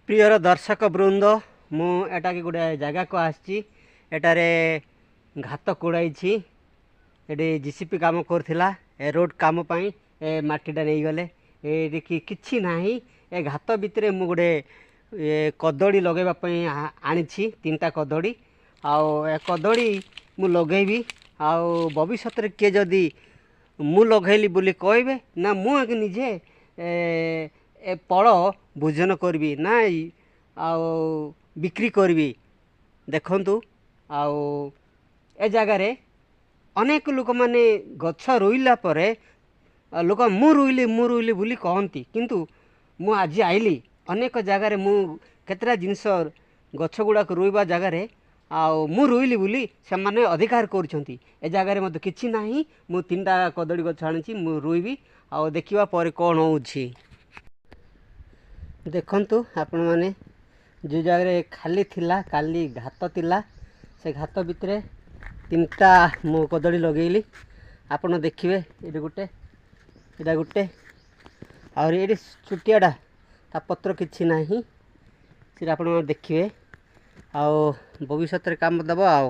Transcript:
ପ୍ରିୟର ଦର୍ଶକ ବୃନ୍ଦ, ମୁଁ ଏଟାକି ଗୋଟେ ଜାଗାକୁ ଆସିଛି। ଏଠାରେ ଘାତ କୋଡ଼ାଇଛି। ଏଠି ଜିସିବି କାମ କରୁଥିଲା। ଏ ରୋଡ଼ କାମ ପାଇଁ ଏ ମାଟିଟା ନେଇଗଲେ। ଏଠି କିଛି ନାହିଁ। ଏ ଘାତ ଭିତରେ ମୁଁ ଗୋଟେ କଦଳୀ ଲଗାଇବା ପାଇଁ ଆଣିଛି, 3ଟା କଦଳୀ। ଆଉ ଏ କଦଳୀ ମୁଁ ଲଗାଇବି, ଆଉ ଭବିଷ୍ୟତରେ କିଏ ଯଦି ମୁଁ ଲଗାଇଲି ବୋଲି କହିବେ ନା, ମୁଁ ଆଗେ ନିଜେ ଏ ଫଳ ଭୋଜନ କରିବି ନା ଆଉ ବିକ୍ରି କରିବି, ଦେଖନ୍ତୁ। ଆଉ ଏ ଜାଗାରେ ଅନେକ ଲୋକମାନେ ଗଛ ରୋଇଲା ପରେ ଲୋକ ମୁଁ ରୋଇଲି, ମୁଁ ରୋଇଲି ବୋଲି କହନ୍ତି। କିନ୍ତୁ ମୁଁ ଆଜି ଆଇଲି ଅନେକ ଜାଗାରେ, ମୁଁ କେତେଟା ଜିନିଷ ଗଛ ଗୁଡ଼ାକ ରୋଇବା ଜାଗାରେ ଆଉ ମୁଁ ରୋଇଲି ବୋଲି ସେମାନେ ଅଧିକାର କରୁଛନ୍ତି। ଏ ଜାଗାରେ ମଧ୍ୟ କିଛି ନାହିଁ। ମୁଁ 3ଟା କଦଳୀ ଗଛ ଆଣିଛି, ମୁଁ ରୋଇବି ଆଉ ଦେଖିବା ପରେ କ'ଣ ହେଉଛି। ଦେଖନ୍ତୁ ଆପଣମାନେ, ଯେଉଁ ଜାଗାରେ ଖାଲି ଥିଲା, କାଲି ଘାତ ଥିଲା, ସେ ଘାତ ଭିତରେ 3ଟା ମୁଁ କଦଳୀ ଲଗେଇଲି। ଆପଣ ଦେଖିବେ, ଏଇଠି ଗୋଟେ, ଏଇଟା ଗୋଟେ, ଆହୁରି ଏଇଠି ଛୋଟିଆଟା, ତା ପତ୍ର କିଛି ନାହିଁ। ସେଇଟା ଆପଣମାନେ ଦେଖିବେ ଆଉ ଭବିଷ୍ୟତରେ କାମ ଦେବ। ଆଉ